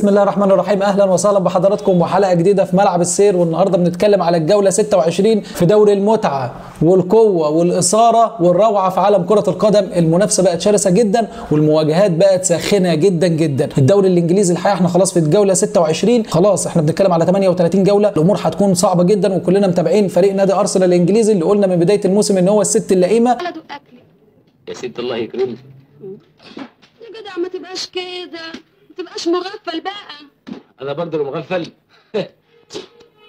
بسم الله الرحمن الرحيم. اهلا وسهلا بحضراتكم وحلقه جديدة في ملعب السير. والنهارده بنتكلم على الجولة 26 في دوري المتعة والقوه والاثارة والروعه في عالم كره القدم. المنافسة بقت شرسة جدا والمواجهات بقت ساخنة جدا جدا. الدوري الانجليزي الحقيقة احنا خلاص في الجولة 26، خلاص احنا بنتكلم على 38 جولة. الامور هتكون صعبة جدا وكلنا متابعين فريق نادي ارسنال الانجليزي اللي قلنا من بداية الموسم ان هو الست اللئيمه. يا ست الله يكرمك يا جدع، ما تبقاش كده، ما تبقاش مغفل بقى. انا برضه مغفل؟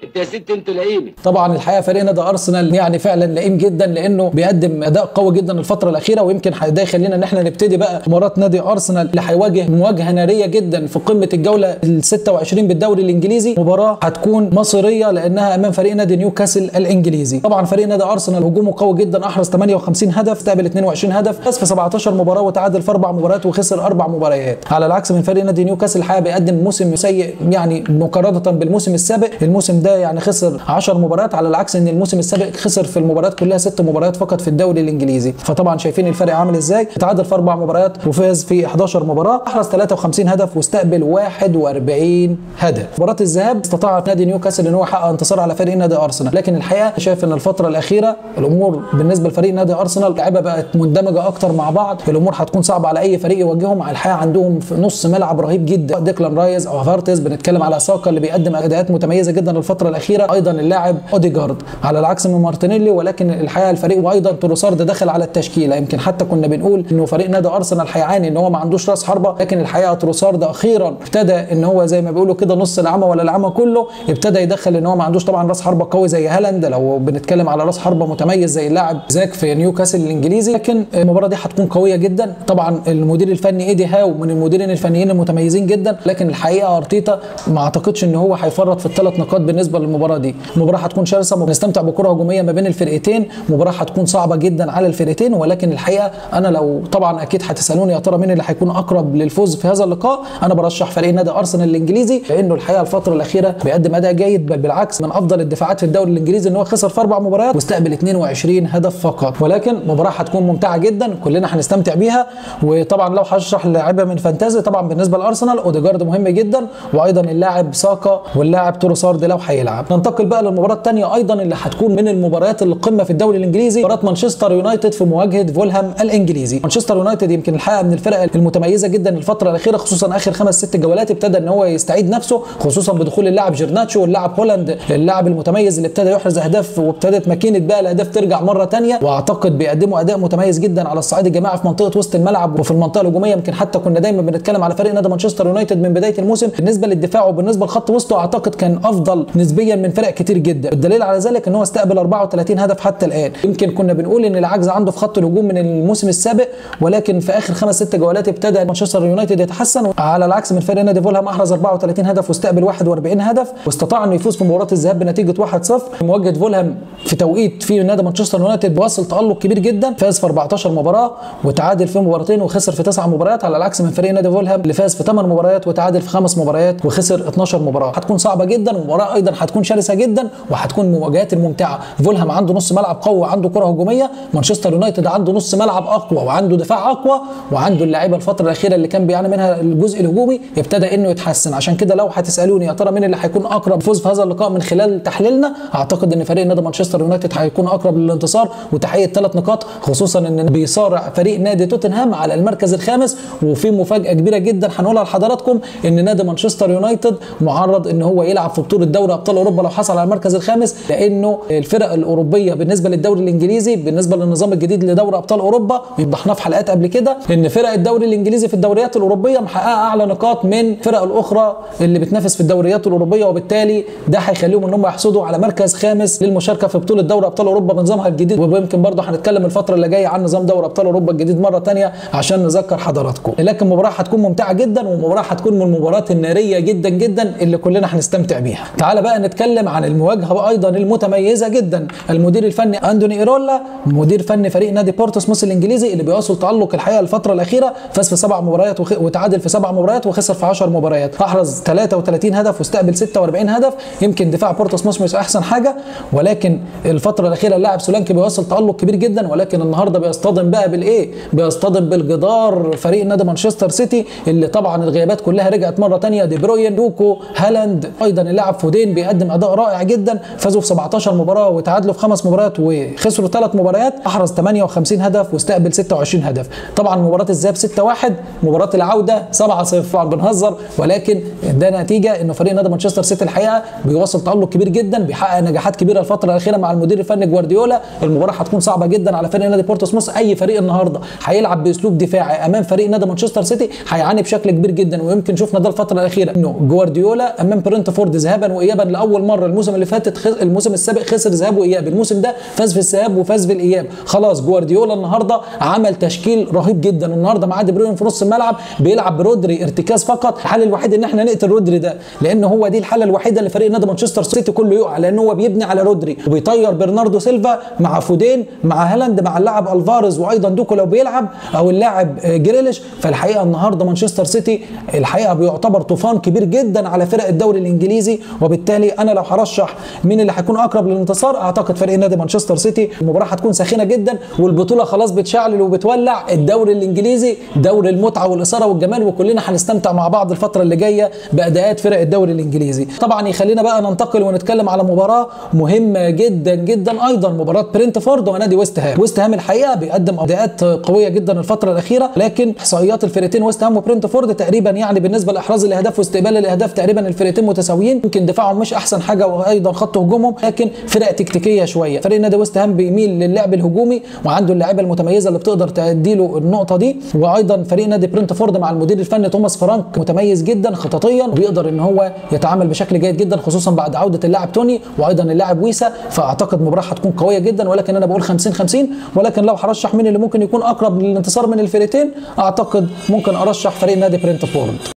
انت يا ست انت لئيمه. طبعا الحقيقة فريق نادي ارسنال يعني فعلا لئيم جدا لانه بيقدم اداء قوي جدا الفترة الاخيرة، ويمكن ده يخلينا ان احنا نبتدي بقى مباراة نادي ارسنال اللي هيواجه مواجهة نارية جدا في قمة الجولة ال 26 بالدوري الانجليزي. مباراة هتكون مصيرية لانها امام فريق نادي نيوكاسل الانجليزي. طبعا فريق نادي ارسنال هجومه قوي جدا، احرز 58 هدف، استقبل 22 هدف، فاز في 17 مباراة وتعادل في 4 مباريات وخسر 4 مباريات. على العكس من فريق نادي نيوكاسل الحقيقة بيقدم موسم سيء يعني مقارنة بالموسم السابق. الموسم ده يعني خسر 10 مباريات، على العكس ان الموسم السابق خسر في المباريات كلها 6 مباريات فقط في الدوري الانجليزي. فطبعا شايفين الفرق عامل ازاي. تعادل في 4 مباريات وفاز في 11 مباراة، احرز 53 هدف واستقبل 41 هدف. مباراة الذهاب استطاع نادي نيوكاسل ان هو يحقق انتصار على فريق نادي ارسنال، لكن الحقيقة شايف ان الفترة الاخيرة الامور بالنسبة لفريق نادي ارسنال اللعيبة بقت مندمجه اكتر مع بعض. الامور هتكون صعبة على اي فريق يواجههم. على الحقيقة عندهم في نص ملعب رهيب جدا، ديكلان رايز او هافرتز، بنتكلم على ساكا اللي بيقدم اداءات متميزة جدا الفترة الاخيرة، ايضا اللاعب اوديجارد على العكس من مارتينيلي. ولكن الحقيقة الفريق وايضا تروسارد دخل على التشكيلة. يمكن حتى كنا بنقول انه فريق نادي ارسنال هيعاني ان هو ما عندوش راس حربه، لكن الحقيقة تروسارد اخيرا ابتدى ان هو زي ما بيقولوا كده نص العمى ولا العمى كله، ابتدى يدخل ان هو ما عندوش طبعا راس حربه قوي زي هالاند، لو بنتكلم على راس حربه متميز زي اللاعب زاك في نيوكاسل الانجليزي. لكن المباراة دي هتكون قوية جدا. طبعا المدير الفني ايدي هاو من المديرين الفنيين المتميزين جدا، لكن الحقيقة ارتيتا ما اعتقدش ان هو هيفرط في الثلاث نقاط بالنسبة للمباراة دي. المباراة هتكون شرسة، بنستمتع بكره هجومية ما بين الفرقتين، مباراة هتكون صعبة جدا على الفرقتين. ولكن الحقيقة انا لو طبعا اكيد هتسالوني يا ترى مين اللي هيكون اقرب للفوز في هذا اللقاء، انا برشح فريق نادي ارسنال الانجليزي لانه الحقيقة الفترة الاخيرة بيقدم اداء جيد، بل بالعكس من افضل الدفاعات في الدوري الانجليزي ان هو خسر في 4 مباريات واستقبل 22 هدف فقط. ولكن مباراة هتكون ممتعة جدا كلنا هنستمتع بيها. وطبعا لو هشرح لاعيبه من fantasy، طبعا بالنسبة لارسنال اوديجارد مهم جدا، وايضا اللاعب ساكا واللاعب تروسارد لو هيلعب. ننتقل بقى للمباراة الثانية ايضا اللي هتكون من المباريات القمه في الدوري الانجليزي، مباراة مانشستر يونايتد في مواجهة فولهام الانجليزي. مانشستر يونايتد يمكن الحقيقة من الفرق المتميزة جدا الفترة الاخيرة، خصوصا اخر 5 6 جولات ابتدى ان هو يستعيد نفسه، خصوصا بدخول اللاعب جرناتشو واللاعب هولاند اللاعب المتميز اللي ابتدى يحرز اهداف، وابتدت ماكينة بقى الاهداف ترجع مرة ثانية. واعتقد بيقدموا اداء متميز جدا على الصعيد الجماعي في منطقة وسط الملعب وفي المنطقة الهجومية. يمكن حتى كنا دايما بنتكلم على فريق نادي مانشستر يونايتد من بداية الموسم بالنسبة للدفاع وبالنسبة لخط وسطه، اعتقد كان افضل نسبيا من فرق كتير جدا. الدليل على ذلك ان هو استقبل 34 هدف حتى الان. يمكن كنا بنقول ان العجز عنده في خط الهجوم من الموسم السابق، ولكن في اخر 5 6 جولات ابتدى مانشستر يونايتد يتحسن. على العكس من فريق نادي فولهام احرز 34 هدف واستقبل 41 هدف، واستطاع انه يفوز في مباراة الذهاب بنتيجة 1-0. مواجهة فولهام في توقيت في نادي مانشستر يونايتد واصل تالق كبير جدا، فاز في 14 مباراة وتعادل في مباراتين وخسر في 9 مباريات، على العكس من فريق نادي فولهام اللي فاز في 8 مباريات وتعادل في 5 مباريات وخسر 12 مباراة. هتكون صعبة جدا، ومباراة ايضا هتكون شرسة جدا وهتكون مواجهات الممتعة. فولهام عنده نص ملعب قوي وعنده كره هجومية، مانشستر يونايتد عنده نص ملعب اقوى وعنده دفاع اقوى وعنده اللعيبة الفترة الاخيرة اللي كان بيعاني منها الجزء الهجومي ابتدى انه يتحسن. عشان كده لو هتسالوني يا ترى مين اللي هيكون اقرب فوز في هذا اللقاء من خلال تحليلنا، اعتقد ان فريق نادي مانشستر يونايتد هيكون اقرب للانتصار وتحقيق 3 نقاط، خصوصا ان بيصارع فريق نادي توتنهام على المركز الخامس. وفي مفاجاة كبيرة جدا هنقولها لحضراتكم، ان نادي مانشستر يونايتد معرض ان هو يلعب في بطوله دوري ابطال اوروبا لو حصل على المركز الخامس، لانه الفرق الاوروبية بالنسبة للدوري الانجليزي بالنسبة للنظام الجديد لدوري ابطال اوروبا، وضحناه في حلقات قبل كده ان فرق الدوري الانجليزي في الدوريات الاوروبية محققة اعلى نقاط من الفرق الاخرى اللي بتنافس في الدوريات الاوروبية، وبالتالي ده هيخليهم ان هم يحصدوا على مركز خامس للمشاركة في بطوله دوري ابطال اوروبا بنظامها الجديد. ويمكن برضه هنتكلم الفترة اللي جاية عن نظام دوري ابطال اوروبا الجديد مرة ثانية عشان نذكر حضراتكم. لكن مباراة هتكون ممتعة جدا، ومباراة هتكون من المباريات النارية جدا جدا اللي كلنا هنستمتع بيها. تعال بقى نتكلم عن المواجهة ايضا المتميزة جدا، المدير الفني اندوني ايرولا مدير فني فريق نادي بورتسموث الانجليزي اللي بيواصل تالق الحقيقة الفترة الاخيرة، فاز في 7 مباريات وتعادل في 7 مباريات وخسر في 10 مباريات، احرز 33 هدف واستقبل 46 هدف. يمكن دفاع بورتسموث مش احسن حاجة، ولكن الفترة الاخيرة اللاعب سولانكي بيواصل تالق كبير جدا، ولكن النهارده بيصطدم بقى بالايه؟ بيصطدم بالجدار فريق نادي مانشستر سيتي اللي طبعا الغيابات كلها رجعت مرة ثانية، دي بروين، دوكو، هالاند، ايضا اللاعب فودين بيقدم اداء رائع جدا، فازوا في 17 مباراة وتعادلوا في 5 مباريات وخسروا 3 مباريات، احرز 58 هدف واستقبل 26 هدف. طبعا مباراة الذهاب 6-1، مباراة العودة 7-0، طبعا بنهزر، ولكن ده نتيجة انه فريق نادي مانشستر سيتي الحقيقة بيواصل تالق كبير جدا، بيحقق نجاحات كبيرة الفترة الاخيرة مع المدير الفني جوارديولا. المباراة هتكون صعبة جدا على فريق نادي بورتسموث، اي فريق النهارده هيلعب باسلوب دفاعي امام فريق نادي مانشستر سيتي هيعاني بشكل كبير جدا، ويمكن شفنا ده الفترة الاخيرة انه جوارديولا امام برنتفورد ذهابا وايابا لاول مرة الموسم اللي فاتت، الموسم السابق خسر ذهاب واياب، الموسم ده فاز في الذهاب وفاز في الاياب. خلاص جوارديولا النهارده عمل تشكيل رهيب جدا، النهارده معاه دي بروين في نص الملعب، بيلعب برودري ارتكاز فقط، الحل الوحيد ان احنا نقتل رودري ده، لان هو دي الحالة الوحيدة اللي فريق نادي مانشستر سيتي كله يقع، لان هو بيبني على رودري وبيطير برناردو سيلفا مع فودين مع هالاند مع اللاعب الفاريز وايضا دوكو لو بيلعب او اللاعب جريليش. فالحقيقة النهارده مانشستر سيتي الحقيقة بيعتبر طوفان كبير جدا على فرق الدوري الانجليزي، وبالتالي انا لو هرشح مين اللي هيكون اقرب للانتصار اعتقد فريق نادي مانشستر سيتي. المباراة هتكون ساخنة جدا والبطوله خلاص بتشعلل وبتولع، الدوري الانجليزي دوري المتعة والاثارة والجمال، وكلنا هنستمتع مع بعض الفترة اللي جاية باداءات فرق الدوري الانجليزي. طبعا يخلينا بقى ننتقل ونتكلم على مباراة مهمة جدا جدا ايضا، مباراة برينتفورد ونادي ويست هام. ويست هام الحقيقة بيقدم اداءات قوية جدا الفترة الاخيرة، لكن احصائيات الفرقتين ويست هام وبرينتفورد تقريبا يعني بالنسبة لاحراز الاهداف واستقبال الاهداف تقريبا الفرقتين متساويين، يمكن دفاعهم مش احسن حاجة وايضا خط هجومهم، لكن فرق تكتيكية شوية. فريق نادي ويست هام بيميل للعب الهجومي وعنده اللعيبة المتميزة اللي بتقدر تأدي له النقطة دي، وايضا فريق نادي برينتفورد مع المدير الفني توماس فرانك متميز جدا خططيا وبيقدر ان هو يتعامل بشكل جيد جدا، خصوصا بعد عوده اللاعب توني وايضا اللاعب ويسا. فاعتقد مباراة هتكون قوية جدا، ولكن انا بقول 50-50، ولكن لو هرشح مين اللي ممكن يكون اقرب للانتصار من الفرقتين اعتقد ممكن ارشح فريق نادي برينتفورد.